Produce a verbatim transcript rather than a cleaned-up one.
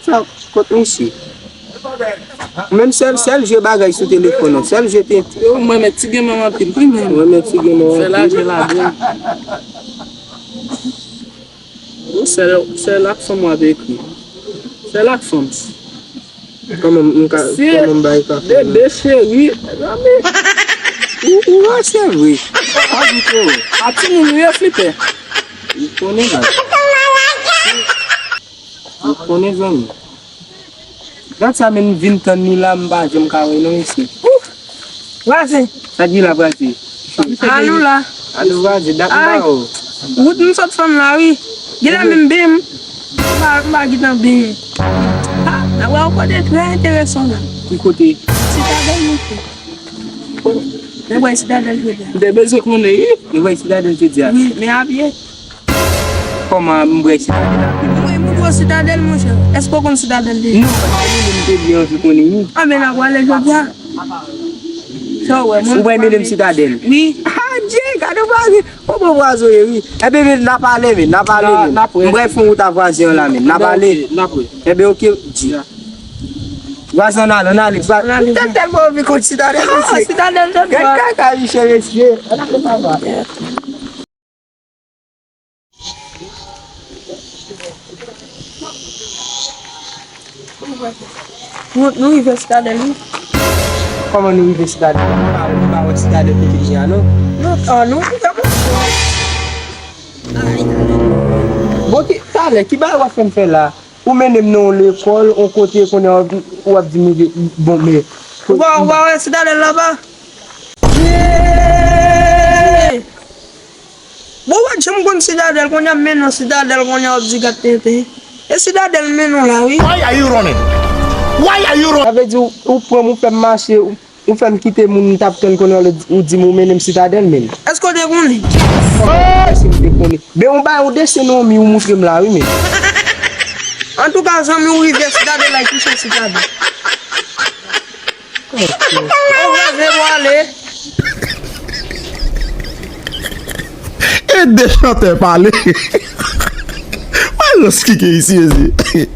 Sa, kot misye? Ou menm sèl, sèl jwe bagay sou telefòn nan, sèl jwe tenten. Yo, mwen renmen ti genmen anpil, wi, men. Ou renmen ti genmen anpil. Fè lajè ladan. Ou sèl, sèl ak fanm w ap ekri. Sèl ak fanm. Kòman m ka, kòman m bay kafe? Bebe cheri, mezanmi. Ou, ou wè, se vre. Pa di ke w. A timoun, wi, yo flipè. Ou konnen, man. Ou konnen, zanmi. Dat sa menm vin tann nou la, m pa janm ka wè non, mesye. Vwazen. Sa ki la, vwazen? Anou la. Anou, vwazen, dat m pa wè w. Wout m sot fann la, wi. Genlè menm ben m. M pa, m pa gentan ben. Ha, n ap wè yon kote trè enteresan la. Ki kote? Sitadèl, monchè. Nèg wè Sitadèl jodi a. M te bezwen konnen, wi. Nèg wè Sitadèl jodi a. Wi, men a pye. Kòman m bwè Sitadèl a pye? Wi, m bwè Sitadèl, monchè. Èske w konn Sitadèl deja? Non, paske mwen menm te byen anvi konnen, wi. Anben, n a prale jodi a. Sa w wè, mwen. Ou wè, medam Sitadèl? Wi. Adje, gade vwazen. Ou bon vwazen w ye, wi. Enben, men, n a pale, men, n a pale, men. M bwè fon wout a vwazen an la, men. N a pale. Enben, oke, di. Vwazen, ann ale, ann ale. M te tèlman anvi konn Sitadèl, mesye. Sitadèl, gad kaka, mesye, mesye. Nou, nou rive Sitadèl, wi. Kòman nou rive Sitadèl? Nou pa, nou pa wè Sitadèl kote li ye a, non? Non, ah, nou rive, monchè. Bon, ki, talè, ki bagay w ap fè m fè la? Ou mennen m nan yon lekòl, yon kote konnen w ap, w ap di m, bon, men. Ou pa, ou pa wè Sitadèl laba? Bon, w pa t janm konn Sitadèl, kounye a m mennen w Sitadèl, kounye a w ap di gad tenten. E Sitadèl m mennen w la, wi. Why are you running? Why are you running? Sa vle di, ou, ou pran m, ou fè m mache, ou, ou fè m kite moun m t ap tann kounye a, ou di m ou mennen m Sitadèl, men. Èske w te konnen? Èske m te konnen? Ben, ou bay yon desen nan yon mi, ou moutre m la, wi, men. Antouka, zanmi, ou rive Sitadèl la, kouche Sitadèl. Ou vwazen pwale. E de chantè pale. Malòs ki gen isi, mesye.